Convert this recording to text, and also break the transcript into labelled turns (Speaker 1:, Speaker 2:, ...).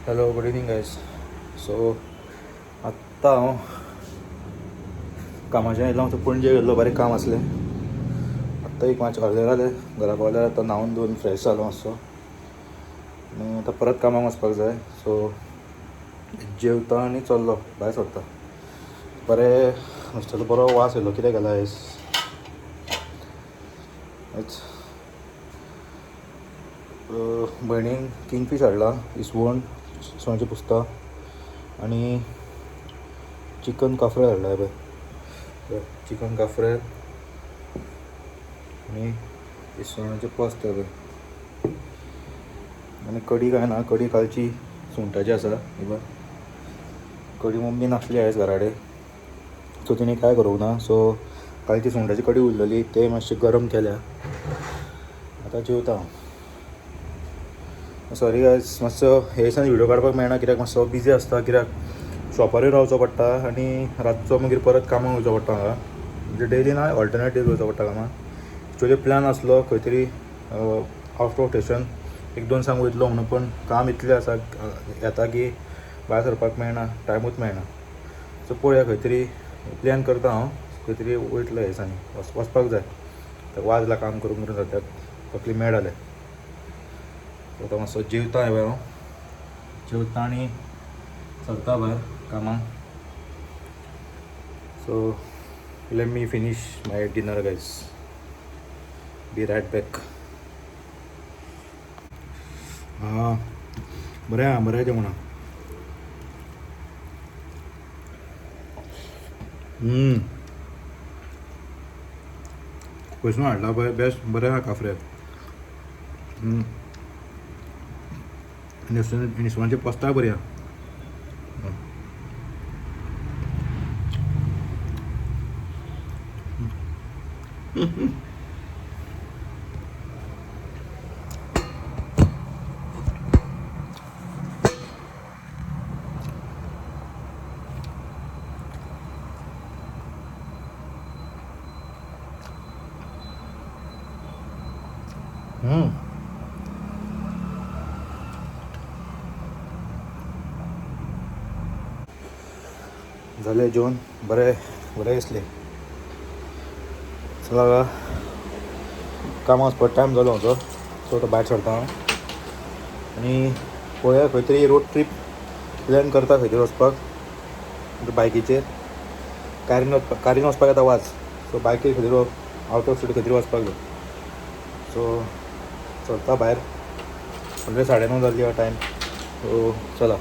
Speaker 1: Hello, good evening guys. So आत्तां हांव कामाच्यान येयलो. हांव पणजे गेल्लो, बरें काम आसलें. आत्तां एक मातशें अर्दें जालें, घरा पावल्यार आतां न्हांवन धुवन फ्रेश जालो मातसो आनी आतां परत कामाक वचपाक जाय. सो जेवता आनी चल्लो भायर सरता. बरें नुस्त्याचो बरो वास येयलो. कितें केलां आयज? आयज भयणीन किंगफीश हाडला, इसवण, इसवणाची पुस्ता आनी चिकन काफ्रेल हाडला. पळय, चिकन काफ्रेल आनी इसवणाचें पस्त पळय. आनी कडी काय ना, कडी कालची सुंगटाची आसा. ही पळय कडी. मम्मी नासली आयज घरा कडेन, सो तिणें कांय करूंक ना. सो कालची सुंगटाची कडी उरलेली, ते मातशें गरम केल्या. आतां जेवता हांव. सॉरी गायज, मातसो हे दिसांनी व्हिडियो काडपाक मेळना कित्याक मातसो बिजी आसता, कित्याक शॉपारूय रावचो पडटा आनी रातचो मागीर परत कामाक वयचो पडटा म्हाका. म्हणजे डेली ना, ऑल्टरनेट डेज वयचो पडटा कामाक. एक्चुअली प्लॅन आसलो खंय तरी आवट ऑफ स्टेशन एक दोन दिसांक वयतलो म्हणून, पूण काम इतलें आसा येता की भायर सरपाक मेळना, टायमूच मेळना. सो पळोवया, खंय तरी प्लॅन करता हांव, खंय तरी वयतलो ह्या दिसांनी. वचपाक जाय. वाजला काम करून करून, सद्याक तकली मॅड जाल्या. सो आतां मातसो जेवता हांव, जेवता आनी सरता भायर कामाक. So let me finish my dinner guys, be right back. हां, बरें आहा, बरें जेवण. खंयसून हाडला पळय, बेस्ट, बरें आहा काफ्रेल. निसवांचे पस्ताय बरी आहा. जालें जेवण, बरें बरें दिसलें. चला, कामाक वचपाक टायम जालो म्हजो. सो आतां भायर सरता हांव आनी पळोवया खंय तरी रोड ट्रीप प्लॅन करता, खंय तरी वचपाक बायकीचेर. कारीन वचपाक, कारीन वचपाक येता वाज. सो बायकीर खंय तरी आवट ऑफ स्टेट खंय तरी वचपाक जाय. सो चलता भायर. ऑलरेडी 9:30 जाल्ली टायम. सो चला.